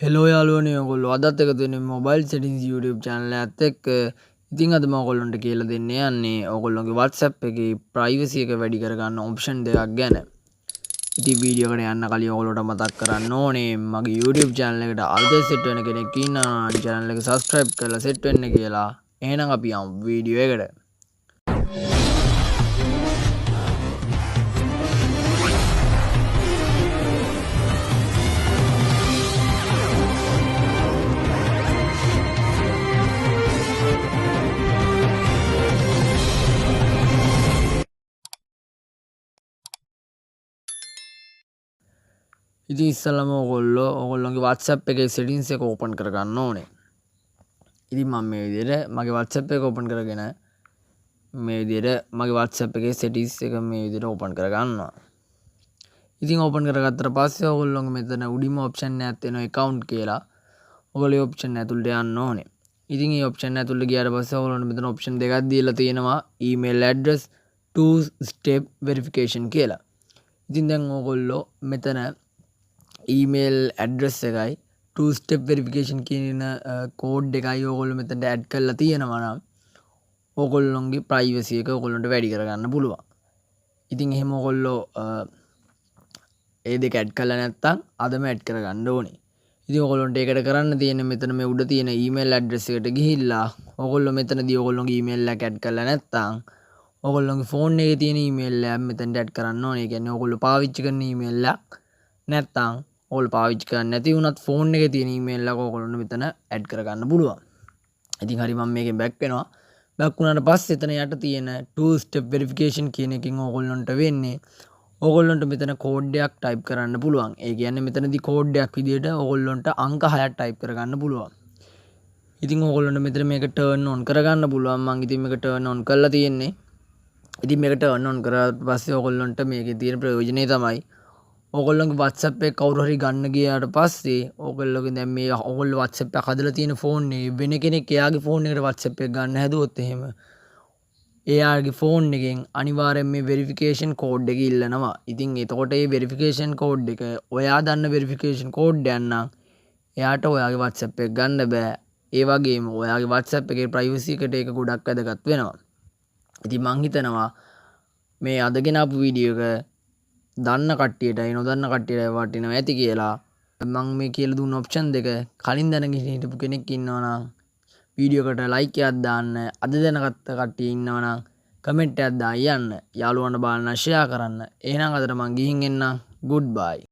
Hello යාළුවනේ, ඔයගොල්ලෝ අදත් එකතු වෙන්නේ මොබයිල් සෙටින්ග්ස් YouTube channel එකත් එක්ක. ඉතින් අද මම ඔයගොල්ලන්ට කියලා දෙන්න යන්නේ ඔයගොල්ලෝගේ WhatsApp එකේ ප්‍රයිවසි එක වැඩි කරගන්න ඔප්ෂන් දෙකක් ගැන. ඉතින් වීඩියෝ එකට යන්න කලින් ඔයගොල්ලන්ට මතක් කරන්න ඕනේ, මගේ YouTube channel එකට අලුතෙන් සෙට් වෙන කෙනෙක් ඉන්නවා නම් channel එක subscribe කරලා සෙට් වෙන්න කියලා. එහෙනම් අපි යමු වීඩියෝ එකට. ඉතින් ඉස්සෙල්ලාම ඔයගොල්ලෝ ඔයගොල්ලෝගේ WhatsApp එකේ settings එක ඕපන් කරගන්න ඕනේ. ඉතින් මම මේ විදිහට මගේ WhatsApp එක ඕපන් කරගෙන මේ විදිහට මගේ WhatsApp එකේ settings එක මේ විදිහට ඕපන් කරගන්නවා. ඉතින් ඕපන් කරගත්තට පස්සේ ඔයගොල්ලෝගේ මෙතන උඩින්ම ඔප්ෂන් එකක් තියෙනවා account කියලා. ඔයගොල්ලෝ ඒ ඔප්ෂන් ඇතුළට යන්න ඕනේ. ඉතින් ඒ ඔප්ෂන් ඇතුළට ගියාට පස්සේ ඔයගොල්ලන්ට මෙතන ඔප්ෂන් දෙකක් දීලා තියෙනවා, email address, two step verification කියලා. ඉතින් දැන් ඔයගොල්ලෝ මෙතන email address එකයි two step verification කියන කෝඩ් එකයි ඔයගොල්ලෝ මෙතනට ඇඩ් කරලා තියෙනවා නම් ඔයගොල්ලොන්ගේ ප්‍රයිවසි එක ඔයගොල්ලන්ට වැඩි කරගන්න පුළුවන්. ඉතින් එහෙම ඔයගොල්ලෝ ඒ දෙක ඇඩ් කරලා නැත්තම් අදම ඇඩ් කරගන්න ඕනේ. ඉතින් ඔයගොල්ලන්ට ඒකට කරන්න තියෙන්නේ මෙතන මේ උඩ තියෙන email address එකට ගිහිල්ලා ඔයගොල්ලෝ මෙතනදී ඔයගොල්ලෝගේ email එක ඇඩ් කරලා නැත්තම් ඔයගොල්ලෝගේ ෆෝන් එකේ තියෙන email එක මෙතනට ඇඩ් කරන්න ඕනේ. ඒ කියන්නේ ඔයගොල්ලෝ පාවිච්චි කරන email එකක් නැත්තම් ඔයගොල්ලෝ පාවිච්චි කරන්නේ නැති වුණත් ෆෝන් එකේ තියෙන email එක ඔයගොල්ලන්ට මෙතන ඇඩ් කරගන්න පුළුවන්. ඉතින් හරි, මම මේකෙන් බැක් වෙනවා. බැක් වුණාට පස්සේ එතන යට තියෙන two step verification කියන එකෙන් ඔයගොල්ලන්ට වෙන්නේ ඔයගොල්ලන්ට මෙතන කෝඩ් එකක් ටයිප් කරන්න පුළුවන්. ඒ කියන්නේ මෙතනදී කෝඩ් එකක් විදියට ඔයගොල්ලන්ට අංක 6ක් ටයිප් කරගන්න පුළුවන්. ඉතින් ඔයගොල්ලන්ට මෙතන මේක ටර්න් ඔන් කරගන්න පුළුවන්. මං ඉතින් මේක ටර්න් ඔන් කරලා තියෙන්නේ. ඉතින් මේක ටර්න් ඔන් කරාට පස්සේ ඔයගොල්ලන්ට මේකේ තියෙන ප්‍රයෝජනය තමයි ඔයගොල්ලන්ගේ WhatsApp එක කවුරු හරි ගන්න ගියාට පස්සේ ඔයගොල්ලෝගේ දැන් මේ ඔයගොල්ලෝ WhatsApp එක හදලා තියෙන ෆෝන් එකේ වෙන කෙනෙක් එයාගේ ෆෝන් එකට WhatsApp එක ගන්න හැදුවොත් එහෙම එයාගේ ෆෝන් එකෙන් අනිවාර්යෙන් මේ වෙරිෆිකේෂන් කෝඩ් එක ඉල්ලනවා. ඉතින් එතකොට මේ වෙරිෆිකේෂන් කෝඩ් එක ඔයා දන්න වෙරිෆිකේෂන් කෝඩ් එකක් නම් එයාට ඔයාගේ WhatsApp එක ගන්න බෑ. ඒ වගේම ඔයාගේ WhatsApp එකේ ප්‍රයිවසි එකට ඒක ගොඩක් වැදගත් වෙනවා. ඉතින් මං හිතනවා මේ අද ගෙනාපු වීඩියෝ එක දන්න කට්ටියටයි නොදන්න කට්ටියටයි වටිනවා ඇති කියලා. මං මේ කියලා දුන්න ඔප්ෂන් දෙක කලින් දැනගෙන හිටපු කෙනෙක් ඉන්නවා නම් වීඩියෝ එකට ලයික් එකක් දාන්න. අද දැනගත්ත කට්ටිය ඉන්නවා නම් කමෙන්ට් එකක් දාන්න යන්න. යාළුවන්ට බලන්න ෂෙයා කරන්න. එහෙනම් අදට මං ගිහින් එන්නම්. Good bye.